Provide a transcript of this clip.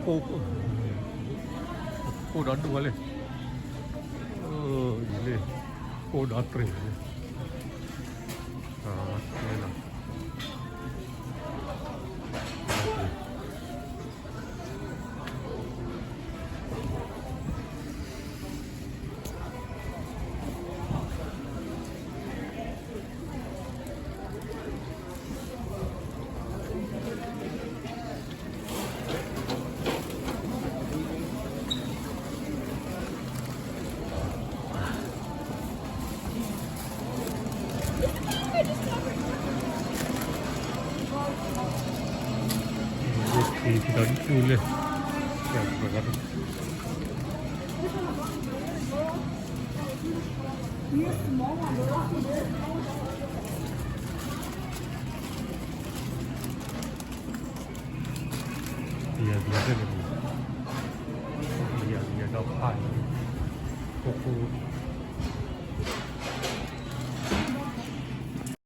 ကိၢ်, ကိၢ်ဒီဒူၣ်ဝဲလံ, ယလံ, ကိၢ်ဒီတြံၤလံ, လီၤ. ယထံၣ်ဒီဒူၣ်လံ, ယၤယၤဖဲန့ၣ်, ယၤယၤဒီဖးန့ၣ်, ခိၣ်ခိၣ်,